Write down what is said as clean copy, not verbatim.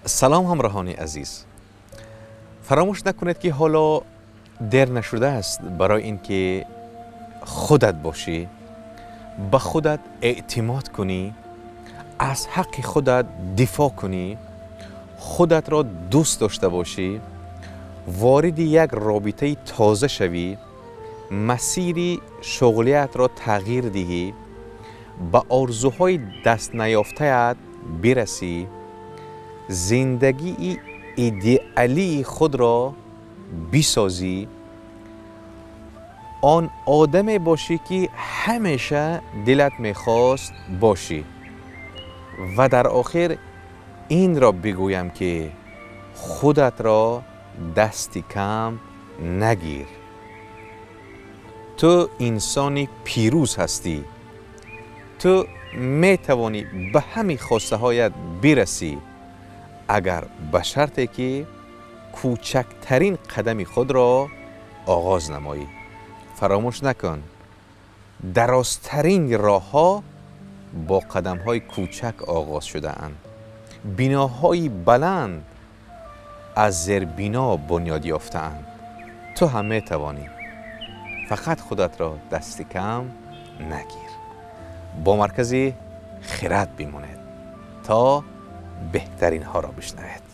Салом, ҳамроҳони азиз. Фаромӯш накунед, ки ҳоло дер нашудааст барои ин ки худат бошӣ, ба худат эътимод кунӣ, аз ҳаққи худат дифоъ кунӣ, худатро дӯст дошта бошӣ, вориди як робитаи тоза шавӣ, масири шуғлиятро тағйир диҳӣ, ба орзуҳои дастнаёфтаят бирасӣ, зиндагии идеалии худро бисозӣ, он одаме бошӣ, ки ҳамеша дилат мехост бошӣ. Ва дар охир инро бигӯям, ки худатро дасти кам нагир. Ту инсони пирӯз ҳастӣ. Ту метавонӣ ба ҳамин хостаҳоят бирасӣ, агар ба шарте ки кӯчактарин қадами худро оғоз намоӣ. Фаромӯш накун, дарозтарин роҳҳо бо қадамҳои кӯчак оғоз шудаанд. Биноҳои баланд аз зербино бунёд ёфтаанд. Ту ҳам метавонӣ, фақат худатро дасти кам нагир. Бо маркази хирад бимонед, то беҳтаринҳоро бишнавед.